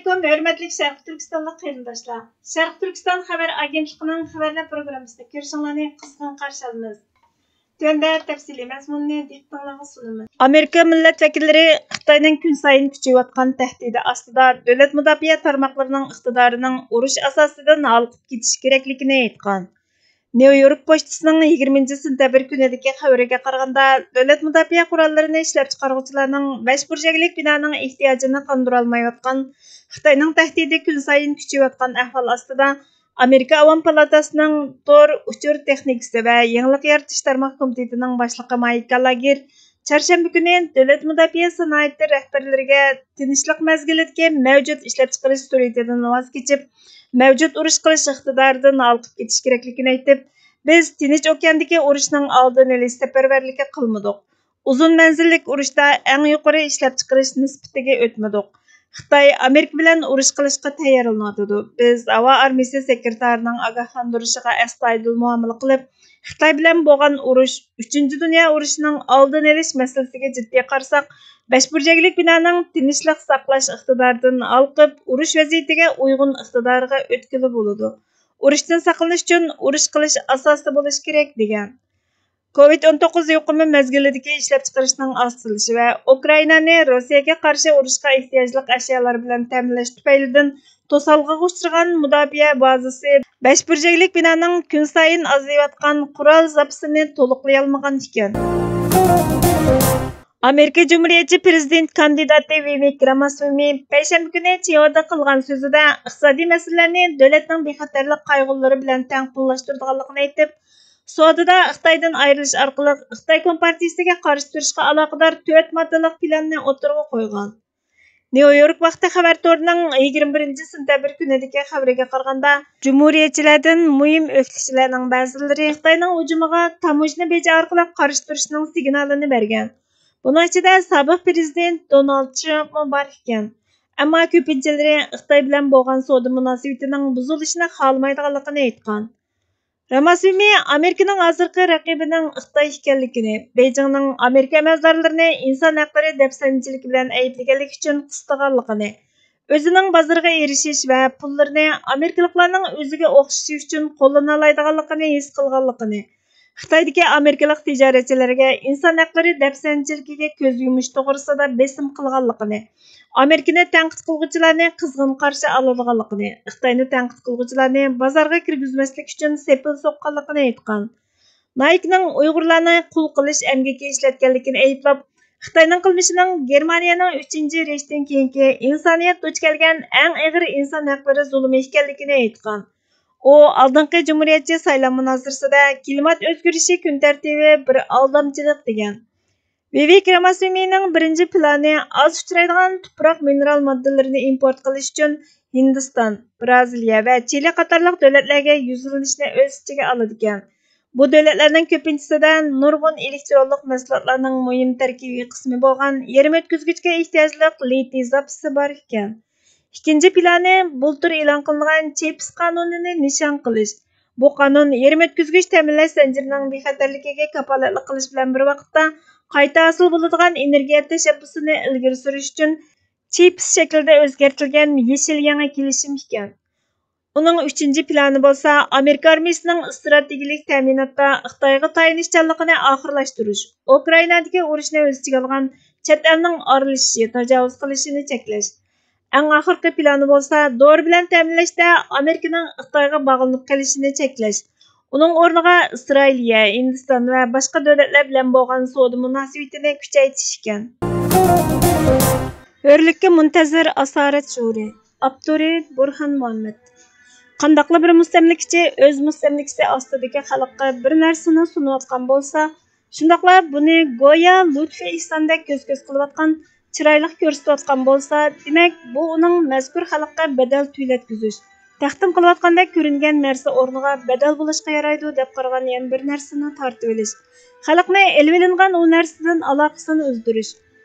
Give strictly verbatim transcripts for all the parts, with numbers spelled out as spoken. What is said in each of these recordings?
ئەلەيكۇم، ھۆرمەتلىك شەرقىي تۈركىستانلىق قېرىنداشلار! شەرقىي تۈركىستان خەۋەر ئاگېنتلىقىنىڭ خەۋەرلەر پروگراممىسىنى كۆرۈشۈڭلارنى قىزغىن قارشى ئالىمىز. تۆۋەندە تەپسىلىي مەزمۇننى دىققىتىڭلارغا سۇنىمىز. ئامېرىكا مىللەت ۋەكىللىرى خىتاينىڭ كۈنسايىن كۈچىيىۋاتقان تەھدىتى ئاستىدا دۆلەت مۇداپىئە تارماقلىرىنىڭ ئىقتىدارىنىڭ ئۇرۇش ئاساسىدىن ھالقىپ كېتىشى كېرەكلىكىنى ئېيتقان. نيۇ يورك پوچتىسىنىڭ يىگىرمىنچى سېنتەبىر كۈنىدىكى خەۋىرىگە قارىغاندا، دۆلەت مۇداپىئە قوراللىرىنى ئىشلەپچىقارغۇچىلارنىڭ بەش بۇرجەكلىك بىنانىڭ ئېھتىياجىنى قاندۇرالمايۋاتقان خىتاينىڭ تەھدىتى كۈنسايىن كۈچىيىۋاتقان ئەھۋال ئاستىدا، ئامېرىكا ئاۋام پالاتاسىنىڭ تور، ئۇچۇر تېخنىكىسى ۋە يېڭىلىق يارىتىش تارماق كومىتېتىنىڭ باشلىقى مايك گالاگېر چارشەنبە كۈنى دۆلەت مۇداپىئە سانائىتى رەھبەرلىرىگە تىنچلىق مەزگىلىدىكى مەۋجۇت ئىشلەپچىقىرىش سۈرئىتىدىن ۋاز كېچىپ، مەۋجۇت ئۇرۇش قىلىش ئىقتىدارىدىن ھالقىپ كېتىش كېرەكلىكىنى ئېيتىپ، بىز تىنچ ئوكياندىكى ئۇرۇشنىڭ ئالدىنى ئېلىش سەپەرۋەرلىكى قىلمىدۇق. ئۇزۇن مەنزىللىك ئۇرۇشتا ئەڭ يۇقىرى ئىشلەپچىقىرىش نىسبىتىگە ئۆتمىدۇق. خىتاي ئامېرىكا بىلەن ئۇرۇش قىلىشقا تەييارلىنىۋاتىدۇ. بىز ھاۋا ئارمىيىسى سېكرېتارىنىڭ ئاگاھلاندۇرۇشىغا ئەستايىدىل مۇئامىلە قىلىپ، خىتاي بىلەن بولغان ئۇرۇش ئۈچىنچى دۇنيا ئۇرۇشىنىڭ ئالدىنى ئېلىش مەسىلىسىگە جىددىي قارىساق، بەش بۇرجەكلىك بىنانىڭ تىنچلىق ساقلاش ئىقتىدارىدىن ھالقىپ، ئۇرۇش ۋەزىيىتىگە ئۇيغۇن ئىقتىدارغا ئۆتكىلى بولىدۇ. ئۇرۇشتىن ساقلىنىش ئۈچۈن ئۇرۇش قىلىش ئاساستا بولۇشى كېرەك، دېگەن. كوۋىد ئون توققۇز يۇقۇمى مەزگىلىدىكى ئىشلەپچىقىرىشنىڭ ئاستىلىشى ۋە ئۇكرائىنانى روسىيەگە قارشى ئۇرۇشقا ئېھتىياجلىق ئەشيالار بىلەن تەمىنلەش تۈپەيلىدىن توسالغۇغا ئۇچرىغان مۇداپىئە بازىسى بەش بۇرجەكلىك بىنانىڭ كۈنسايىن ئازىيىۋاتقان قورال زاپىسىنى تولۇقلىيالمىغان ئىكەن. ئامېرىكا جۇمھۇرىيەتچى پىرېزىدېنت كاندىداتى ۋىۋېك راماسۋامى پەيشەنبە كۈنى چىڭئېدا قىلغان سۆزىدە ئىقتىسادىي مەسىلىلەرنى دۆلەتنىڭ بىخەتەرلىك قايغۇلىرى بىلەن تەڭپۇڭلاشتۇرىدىغانلىقىنى ئېيتىپ، سودىدا خىتايدىن ئايرىلىش ئارقىلىق خىتاي كومپارتىيىسىگە قارشى تۇرۇشقا ئالاقىدار تۆت ماددىلىق پىلاننى ئوتتۇرىغا قويغان. نيۇ يورك ۋاقتى خەۋەر تورىنىڭ يىگىرمە بىرىنچى سېنتەبىر كۈنىدىكى خەۋىرىگە قارىغاندا، جۇمھۇرىيەتچىلەردىن مۇھىم ئۆكتىچىلەرنىڭ بەزىلىرى خىتاينىڭ ھۇجۇمىغا تاموژنا بېجى ئارقىلىق قارشى تۇرۇشنىڭ سىگنالىنى بەرگەن. بۇنىڭ ئىچىدە سابىق پىرېزىدېنت دونالد ترامپمۇ بار ئىكەن. ئەمما كۆپىنچىلىرى خىتاي بىلەن بولغان سودا مۇناسىۋىتىنىڭ بۇزۇلۇشىنى خالىمايدىغانلىقىنى ئېيتقان. راماسۋامى ئامېرىكىنىڭ ھازىرقى رەقىبىنىڭ خىتاي ئىكەنلىكىنى، بېيجىڭنىڭ ئامېرىكا ئەمەلدارلىرىنى ئىنسان ھەقلىرى دەپسەندىچىلىكى بىلەن ئەيىبلىگەنلىكى ئۈچۈن قىستىغانلىقىنى، ئۆزىنىڭ بازىرىغا ئېرىشىش ۋە پۇللىرىنى ئامېرىكىلىقلارنىڭ ئۆزىگە ئوخشىشى ئۈچۈن قوللىنالايدىغانلىقىنى ھېس قىلغانلىقىنى، خىتايدىكى ئامېرىكىلىق تىجارەتچىلەرگە ئىنسان ھەقلىرى دەپسەندىچىلىكىگە كۆز يۇمۇش توغرىسىدا بېسىم قىلغانلىقىنى، ئامېرىكىنى تەنقىد قىلغۇچىلارنى قىزغىن قارشى ئالىدىغانلىقىنى، خىتاينى تەنقىد قىلغۇچىلارنى بازارغا كىرگۈزمەسلىك ئۈچۈن سېپىل سوققانلىقىنى ئېيتقان. نايكنىڭ ئۇيغۇرلارنى قۇل قىلىش ئەمگىكى ئىشلەتكەنلىكىنى ئەيىبلەپ، خىتاينىڭ قىلمىشىنىڭ گېرمانىيەنىڭ ئۈچىنچى رېيختىن كېيىنكى ئىنسانىيەت دۇچ كەلگەن ئەڭ ئېغىر ئىنسان ھەقلىرى زۇلۇمى ئىكەنلىكىنى ئېيتقان. ئۇ ئالدىنقى جۇمھۇرىيەتچى سايلام مۇنازىرىسىدە كىلىمات ئۆزگىرىشى كۈن تەرتىپى بىر ئالدامچىلىق دېگەن. ۋىۋېك راماسۋامىنىڭ بىرىنچى پىلانى ئاز ئۇچرايدىغان تۇپراق مىنېرال ماددىلىرىنى ئىمپورت قىلىش ئۈچۈن ھىندىستان، بىرازىلىيە ۋە چىلى قاتارلىق دۆلەتلەرگە يۈزلىنىشنى ئۆز ئىچىگە ئالىدىكەن. بۇ دۆلەتلەرنىڭ كۆپىنچىسىدە نۇرغۇن ئېلېكترونلۇق مەھسۇلاتلارنىڭ مۇھىم تەركىبىي قىسمى بولغان يېرىم ئۆتكۈزگۈچكە ئېھتىياجلىق لىتىي زاپىسى بار ئىكەن. ئىككىنچى پىلانى بۇلتۇر ئېلان قىلىنغان چىپس قانۇنىنى نىشان قىلىش. بۇ قانۇن يېرىم ئۆتكۈزگۈچ تەمىنلەش زەنجىرىنىڭ بىخەتەرلىكىگە كاپالەتلىك قىلىش بىلەن بىر ۋاقىتتا، قايتا ھاسىل بولىدىغان ئېنېرگىيە تەشەببۇسىنى ئىلگىرى سۈرۈش ئۈچۈن چىپس شەكلىدە ئۆزگەرتىلگەن يېشىل يېڭى كېلىشىم ئىكەن. ئۇنىڭ ئۈچىنچى پىلانى بولسا ئامېرىكا ئارمىيىسىنىڭ ئىستراتېگىيىلىك تەمىناتتا خىتايغا تايىنىشچانلىقىنى ئاخىرلاشتۇرۇش، ئۇكرائىنادىكى ئۇرۇشنى ئۆز ئىچىگە ئالغان چەت ئەلنىڭ ئارىلىشىشى، تاجاۋۇز قىلىشىنى چەكلەش. ئەڭ ئاخىرقى پىلانى بولسا دورا بىلەن تەمىنلەشتە ئامېرىكىنىڭ خىتايغا باغلىنىپ قېلىشىنى چەكلەش. ئۇنىڭ ئورنىغا ئىسرائىلىيە، ھىندىستان ۋە باشقا دۆلەتلەر بىلەن بولغان سودا مۇناسىۋىتىنى كۈچەيتىش ئىكەن. ھۆرلۈككە مۇنتەزىر ئاسارەت شورى. ئاپتورى بۇرھان مۇھەممەد. قانداقلا بىر مۇستەملىكىچى ئۆز مۇستەملىكىسى ئاستىدىكى خەلققە بىر نەرسىنى سۇنۇۋاتقان بولسا، شۇنداقلا بۇنى گويا لۇتپى ئېھساندەك كۆز-كۆز قىلىۋاتقان، چىرايلىق كۆرسىتىۋاتقان بولسا، دېمەك، بۇ ئۇنىڭ مەزكۇر خەلققە بەدەل تۆلەتكۈزۈش، تەقدىم قىلىۋاتقاندەك كۆرۈنگەن نەرسە ئورنىغا بەدەل بولۇشقا يارايدۇ دەپ قارىغان يەنە بىر نەرسىنى تارتىۋېلىش، خەلقنى ئېلىۋېلىنغان ئۇ نەرسىدىن ئالاقىسىنى ئۈزدۈرۈش،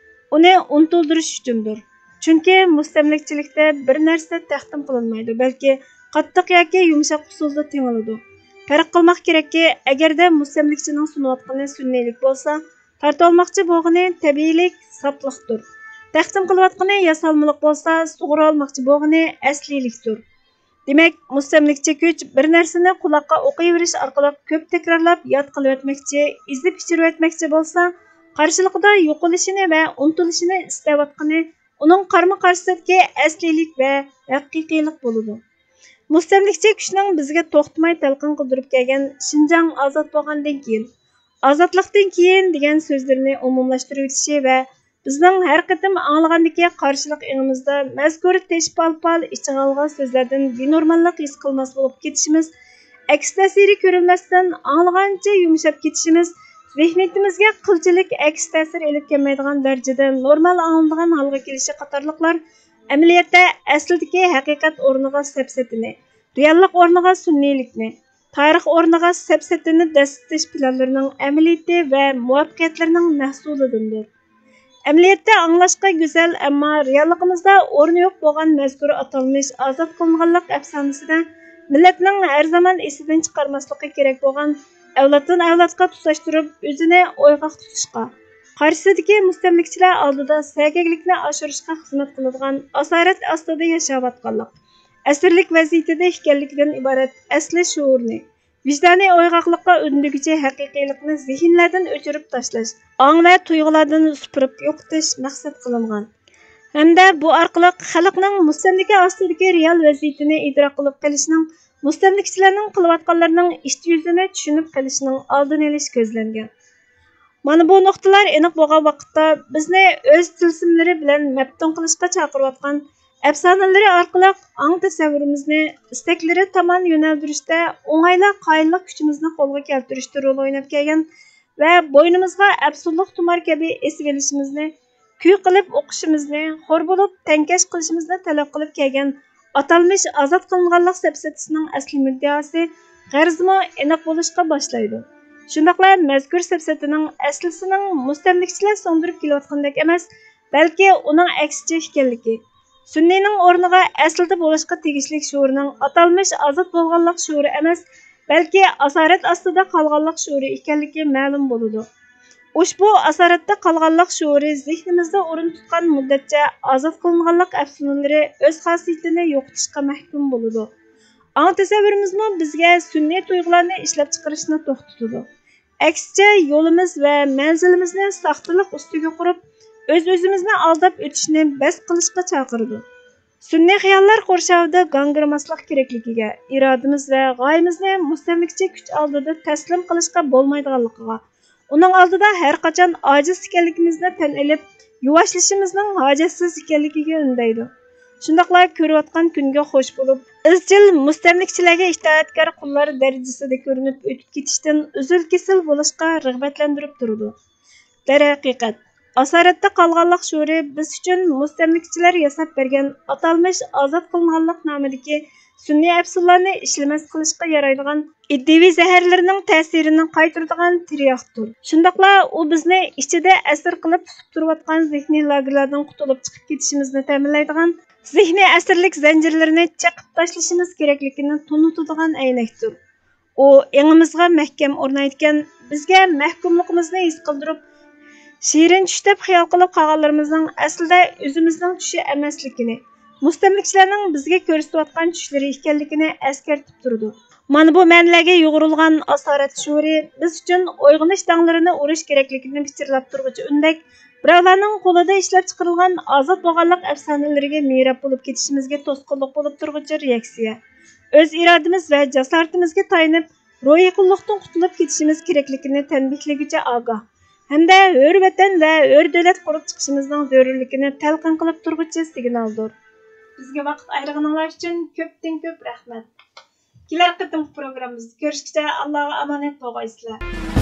ئۇنى ئۇنتۇلدۇرۇش ئۈچۈندۇر. چۈنكى مۇستەملىكىچىلىكتە بىر نەرسە تەقدىم قىلىنمايدۇ، بەلكى قاتتىق ياكى يۇمشاق ئۇسۇلدا تېڭىلىدۇ. پەرق قىلماق كېرەككى، ئەگەردە مۇستەملىكىچىنىڭ سۇنۇۋاتقىنى سۈنئىيلىك بولسا، تارتىۋالماقچى بولغىنى تەبىئىيلىك، ساپلىقتۇر. تەقدىم قىلىۋاتقىنى ياسالمىلىق بولسا، سۇغۇرۇۋالماقچى بولغىنى ئەسلىيلىكتۇر. دېمەك، مۇستەملىكىچى كۈچ بىر نەرسىنى قۇلاققا ئوقۇيۋېرىش ئارقىلىق كۆپ تەكرارلاپ ياد قىلىۋەتمەكچى، ئېزىپ ئىچۈرۈۋەتمەكچى بولسا، قارشىلىقىدا يوقىلىشىنى ۋە ئۇنتۇلۇشىنى ئىستەۋاتقىنى ئۇنىڭ قارىمۇ قارشىسىدىكى ئەسلىيلىك ۋە ھەقىقىيلىق بولىدۇ. مۇستەملىكىچى كۈچنىڭ بىزگە توختىماي تەلقىن قىلدۇرۇپ كەلگەن «شىنجاڭ ئازاد بولغاندىن كېيىن»، «ئازادلىقتىن كېيىن» دېگەن سۆزلىرىنى ئومۇملاشتۇرۇۋېتىشى ۋە بىزنىڭ ھەر قېتىم ئاڭلىغاندىكى قارشىلىق ئېڭىمىزدا مەزكۇر تېشى پال-پال ئىچىگە ئالغان سۆزلەردىن بىنورماللىق ھېس قىلماس بولۇپ كېتىشىمىز، ئەكس تەسىرى كۆرۈلمەستىن ئاڭلىغانچە يۇمشاپ كېتىشىمىز، زېھنىيىتىمىزگە قىلچىلىك ئەكس تەسىر ئېلىپ كەلمەيدىغان دەرىجىدە نورمال ئاڭلىنىدىغان ھالغا كېلىشى قاتارلىقلار ئەمەلىيەتتە ئەسلىدىكى ھەقىقەت ئورنىغا سەپسەتىنى، رېئاللىق ئورنىغا سۈنئىيلىكنى، تارىخ ئورنىغا سەپسەتىنى دەسسىتىش پىلانلىرىنىڭ ئەمەلىيىتى ۋە مۇۋەپپەقىيەتلىرىنىڭ مەھسۇلىدىندۇر. ئەمەلىيەتتە ئاڭلاشقا گۈزەل، ئەمما رېئاللىقىمىزدا ئورنى يوق بولغان مەزكۇر ئاتالمىش ئازاد قىلىنغانلىق ئەپسانىسىدە مىللەتنىڭ ھەر زامان ئېسىدىن چىقارماسلىقى كېرەك بولغان، ئەۋلادتىن ئەۋلادقا تۇتاشتۇرۇپ ئۆزىنى ئويغاق تۇتۇشقا، قارشىسىدىكى مۇستەملىكىچىلەر ئالدىدا سەگەكلىكنى ئاشۇرۇشقا خىزمەت قىلىدىغان ئاسارەت ئاستىدا ياشاۋاتقانلىق، ئەسىرلىك ۋەزىيىتىدە ئىكەنلىكىدىن ئىبارەت ئەسلى شۇئۇرنى، ۋىجدانىي ئويغاقلىققا ئۈندىگۈچى ھەقىقىيلىقنى زېھىنلەردىن ئۆچۈرۈپ تاشلاش، ئاڭ ۋە تۇيغۇلاردىن سۈپۈرۈپ يوقىتىش مەقسەت قىلىنغان. ھەمدە بۇ ئارقىلىق خەلقنىڭ مۇستەملىكە ئاستىدىكى رېئال ۋەزىيىتىنى ئىدراك قىلىپ قېلىشنىڭ، مۇستەملىكىچىلەرنىڭ قىلىۋاتقانلىرىنىڭ ئىچ يۈزىنى چۈشىنىپ قېلىشنىڭ ئالدىنى ئېلىش كۆزلەنگەن. مانا بۇ نۇقتىلار ئېنىق بولغان ۋاقىتتا، بىزنى ئۆز تىلسىملىرى بىلەن مەپتۇن قىلىشقا چاقىرىۋاتقان ئەپسانىلىرى ئارقىلىق ئاڭ تەسەۋۋۇرىمىزنى ئىستەكلىرى تامان يۆنەلدۈرۈشتە ئوڭايلا قايىللىق كۈچىمىزنى قولغا كەلتۈرۈشتە رول ئويناپ كەلگەن ۋە بوينىمىزغا ئەپسۇنلۇق تۇمار كەبى ئېسىۋېلىشىمىزنى، كۈي قىلىپ ئوقۇشىمىزنى، خور بولۇپ تەڭكەش قىلىشىمىزنى تەلەپ قىلىپ كەلگەن ئاتالمىش ئازاد قىلىنغانلىق سەپسەتىسىنىڭ ئەسلى مۇددىئاسى غەرىزىمۇ ئېنىق بولۇشقا باشلايدۇ. شۇنداقلا مەزكۇر سەپسەتىنىڭ ئەسلىسىنىڭ مۇستەملىكىچىلەر سىڭدۈرۈپ كېلىۋاتقاندەك ئەمەس، بەلكى ئۇنىڭ ئەكسىچە ئىكەنلىكى، سۈنئىينىڭ ئورنىغا ئەسلىدە بولۇشقا تېگىشلىك شۇئۇرنىڭ ئاتالمىش ئازاد بولغانلىق شۇئۇرى ئەمەس، بەلكى ئاسارەت ئاستىدا قالغانلىق شۇئۇرى ئىكەنلىكى مەلۇم بولىدۇ. ئۇشبۇ ئاسارەتتە قالغانلىق شۇئۇرى زېھنىمىزدە ئورۇن تۇتقان مۇددەتچە ئازاد قىلىنغانلىق ئەپسۇنىلىرى ئۆز خاسىيىتىنى يوقىتىشقا مەھكۇم بولىدۇ. ئاڭ تەسەۋۋۇرىمىزمۇ بىزگە سۈنئىي تۇيغۇلارنى ئىشلەپچىقىرىشنى توختىتىدۇ. ئەكسىچە، يولىمىز ۋە مەنزىلىمىزنى ساختىلىق ئۈستىگە قۇرۇپ، ئۆز-ئۆزىمىزنى ئالداپ ئۆتۈشنى بەس قىلىشقا چاقىرىدۇ. سۈنئىي خىياللار قورشاۋىدا گاڭگىرىماسلىق كېرەكلىكىگە، ئىرادىمىز ۋە غايىمىزنى مۇستەملىكىچى كۈچ ئالدىدا تەسلىم قىلىشقا بولمايدىغانلىقىغا، ئۇنىڭ ئالدىدا ھەر قاچان ئاجىز ئىكەنلىكىمىزنى تەن ئېلىپ، يۇۋاشلىشىمىزنىڭ ھاجەتسىز ئىكەنلىكىگە ئۈندەيدۇ. شۇنداقلا كۆرۈۋاتقان كۈنگە خوش بولۇپ، ئىزچىل مۇستەملىكىچىلەرگە ئىتائەتكار قۇللار دەرىجىسىدە كۆرۈنۈپ ئۆتۈپ كېتىشتىن ئۈزۈل-كېسىل بولۇشقا رىغبەتلەندۈرۈپ تۇرىدۇ. دەرھەقىقەت، ئاسارەتتە قالغانلىق شورى بىز ئۈچۈن مۇستەملىكىچىلەر ياساپ بەرگەن ئاتالمىش ئازاد قىلىنغانلىق نامىدىكى سۈنئىي ئەپسۇنلارنى ئىشلىمەس قىلىشقا يارايدىغان ئىدىيىۋى زەھەرلىرىنىڭ تەسىرىنى قايتۇرىدىغان تىرياقتۇر. شۇنداقلا ئۇ بىزنى ئىچىدە ئەسىر قىلىپ تۇتۇپ تۇرۇۋاتقان زېھنىي لاگېرلاردىن قۇتۇلۇپ چىقىپ كېتىشىمىزنى تەمىنلەيدىغان، زېھنىي ئەسىرلىك زەنجىرلىرىنى چېقىپ تاشلىشىمىز كېرەكلىكىنى تونۇتىدىغان ئەينەكتۇر. ئۇ ئېڭىمىزغا مەھكەم ئورنايدىكەن، بىزگە مەھكۇملۇقىمىزنى ھېس قىلدۇرۇپ، شېرىن چۈش دەپ خىيال قىلىپ قالغانلىرىمىزنىڭ ئەسلىدە ئۆزىمىزنىڭ چۈشى ئەمەسلىكىنى، مۇستەملىكىچىلەرنىڭ بىزگە كۆرسىتىۋاتقان چۈشلىرى ئىكەنلىكىنى ئەسكەرتىپ تۇرىدۇ. مانا بۇ مەنىلەرگە يۇغۇرۇلغان ئاسارەت شورى بىز ئۈچۈن ئويغىنىش داڭلىرىنى ئۇرۇش كېرەكلىكىنى پىچىرلاپ تۇرغۇچى ئۈندەك، بىراۋلارنىڭ قولىدا ئىشلەپچىقىرىلغان ئازاد بولغانلىق ئەپسانىلىرىگە مىراب بولۇپ كېتىشىمىزگە توسقۇنلۇق بولۇپ تۇرغۇچى رېئاكسىيە. ئۆز ئىرادىمىز ۋە جاسارىتىمىزگە تايىنىپ، روھىي قۇللۇقتىن قۇتۇلۇپ كېتىشىمىز كېرەكلىكىنى تەنبىھلىگۈچى ئاگاھ ھەمدە ھۆر ۋەتەن ۋە ھۆر دۆلەت قۇرۇپ چىقىشىمىزنىڭ زۆرۈرلۈكىنى تەلقىن قىلىپ تۇرغۇچى سىگنالدۇر. بىزگە ۋاقىت ئايرىغىنىڭلار ئۈچۈن كۆپتىن كۆپ رەھمەت. كېلەر قېتىمقى پروگراممىمىزدا كۆرۈشكىچە ئاللاغا ئامانەت بولغايسىلەر.